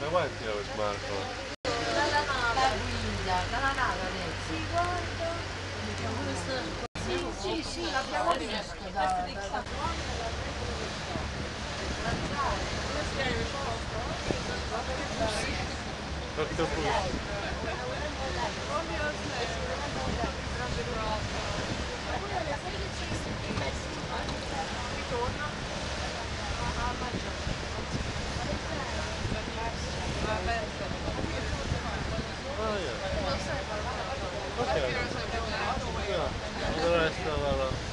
My wife knows Marco. Dalla guida, dalla nave adesso. Sì, guarda. Sì, sì, sì, l'abbiamo visto. Da, da, Octopus. Oh yeah. Okay. Yeah. The rest of our life.